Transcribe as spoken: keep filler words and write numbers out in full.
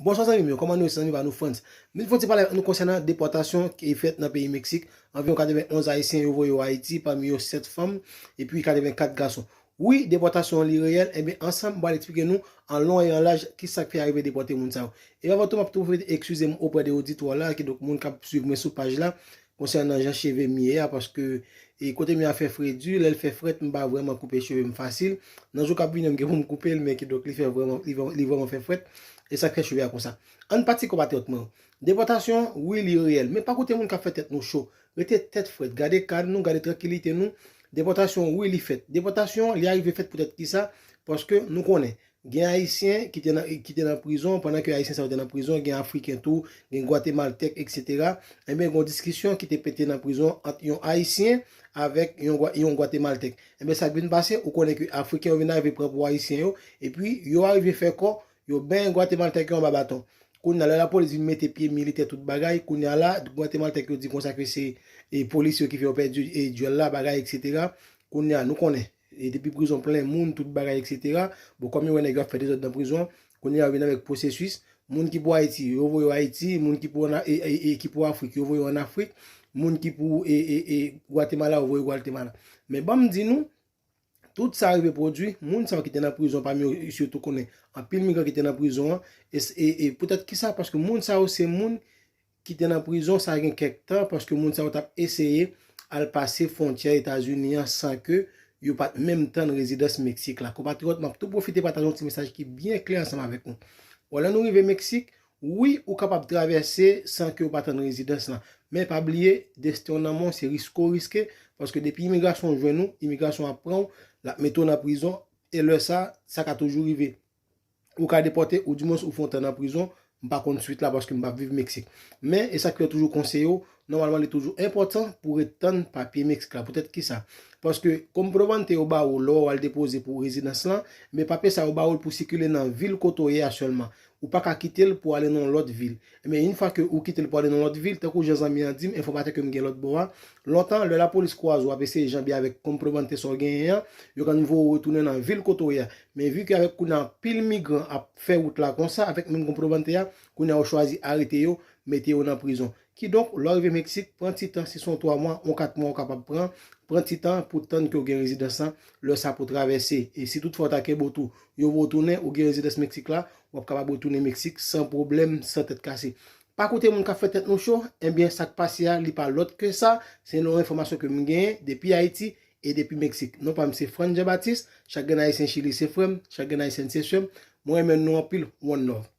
Bonswa zanmi m yo, kòman nou ye, zanmi pa nou Frantz? M vin fè yon ti pale avèk nou konsènan depòtasyon ki fèt nan peyi Meksik. Anviwon katrevenn onz Ayisyen yo voye yo Ayiti, pami yo sèt fanm epi katreven kat gason. Wi, depòtasyon an li reyèl, enben ansanm m pral eksplike nou an lon e an laj kisa k fè arive depòte moun sa yo. E avan tou, m ap tou pwofite eskize m oprè de oditwa la, kidonk moun k ap swiv mwen sou paj la, konsènan jan cheve m ye a, paske e kote m ye a fè fredi, lè l fè frèt, m pa vrèman koupe cheve m fasil. Nan jou k ap vini an, m gen pou m koupe l, men kidonk li fè vrèman, li, vrè- li vrèman fè frèt, e sa k fè cheve a konsa. Ann pati konpatriyòt mwen yo. Depòtasyon, wi, li reyèl, men pa koute moun k ap fè tèt nou cho. Rete tèt frèt, gade kalm nou, gade trankilite nou. Depòtasyon, wi, li fèt. Depòtasyon, li arive fèt poutèt kisa? Paske nou konnen, gen Ayisyen ki te nan, ki te nan prizon, pandan ke Ayisyen sa yo te nan prizon, gen Afriken tou, gen Gwatemaltèk, etsetera. Enben, gen yon diskisyon ki te pete nan prizon ant yon Ayisyen avèk yon, Gwa- yon Gwatemaltèk. Enben, sa k vin pase, ou konnen ke Afriken yo vin arive pran pou Ayisyen yo, epi yo arive fè kò, yo benyen Gwatemaltèk yo anba baton. Kounye a, lè lapolis vin mete pye, militè, tout bagay, kounye a la, Gwatemaltèk yo di konsa ke se e, polis yo ki fè yo pèdi e, dyèl la, bagay, etsetera. Kounye a, nou konnen, e, depi prizon plen moun, tout bagay, etsetera. Bon, kòm yo wè nèg yo ap fè dezòd nan prizon, kounye a, yo vin avèk pwosesis. Moun ki pou Ayiti, yo voye yo Ayiti. Moun ki pou, ann A- e, e, e, ki pou Afrik, yo voye yo ann Afrik. Moun ki pou e, e, e, Gwatemala, yo voye Gwatemala. Men ban m di nou, tout sa rive pwodui, moun sa yo ki te nan prizon, pami yo, sitou konnen anpil migran ki te nan prizon an, e, e, e poutèt kisa? Paske moun sa yo se moun ki te nan prizon, sa gen kèk tan, paske moun sa yo t ap eseye al pase fwontyè Etazini an san ke yo pa t menm tann rezidans Meksik la. Konpatriyòt, m ap tou pwofite pataje yon ti mesaj ki byen klè ansanm avèk nou. Bon, lè nou rive Meksik, wi, ou kapab travèse san ke w pa tann rezidans lan. Men pa bliye, desten w nan men w, se riske w riske, paske depi imigrasyon jwenn ou, imigrasyon ap pran w, l ap mete w nan prizon, e lè sa, sa ka toujou rive. Ou ka depòte, oudimwens ou fè yon tan nan prizon, m pa konn swit la paske m p ap viv Meksik. Men, e sa k fè yo toujou konseye w, nòmalman li toujou enpòtan pou w ret tann papye Meksik la. Poutèt kisa? Paske konpwobante yo ba ou lè w al depoze pou rezidans lan, men papye sa yo ba ou l pou sikile nan vil kote w ye a sèlman. Ou pa ka kite l pou ale nan yon lòt vil. Ebyen, yon fwa ke ou kite l pou ale nan yon lòt vil, tankou jan zanmi an di m, enfòmatè ke m gen lòt bò a, lontan, lè lapolis kwaze w ap eseye janbe avèk konpwobante sa w genyen an, yo konn voye w retounen nan vil kote w ye a. Men vi ke avèk kounye a anpil migran ap fè wout la konsa, avèk menm konpwobante a, kounye a yo chwazi arete yo, mete yo nan prizon. Kidonk, lè w rive Meksik, pran ti tan, si se yon twa mwa, yon kat mwa ou kapab pran, pran ti tan pou tann ke w gen rezidans lan, lè sa pou travèse. E si toutfwa w ta kenbe w tou, yo voye w tounen, ou gen rezidans Meksik la, w ap kapab retounen Meksik san pwoblèm, san tèt kase. Pa koute moun k ap fè tèt nou cho, ebyen sa k pase a, li pa lòt ke sa, se yon enfòmasyon ke m genyen depi Ayiti e depi Meksik. Non pa m se Frantz Jean Baptiste, chak grenn Ayisyen Chili se frè m, chak grenn Ayisyèn se sè m, mwen renmen nou anpil, one love.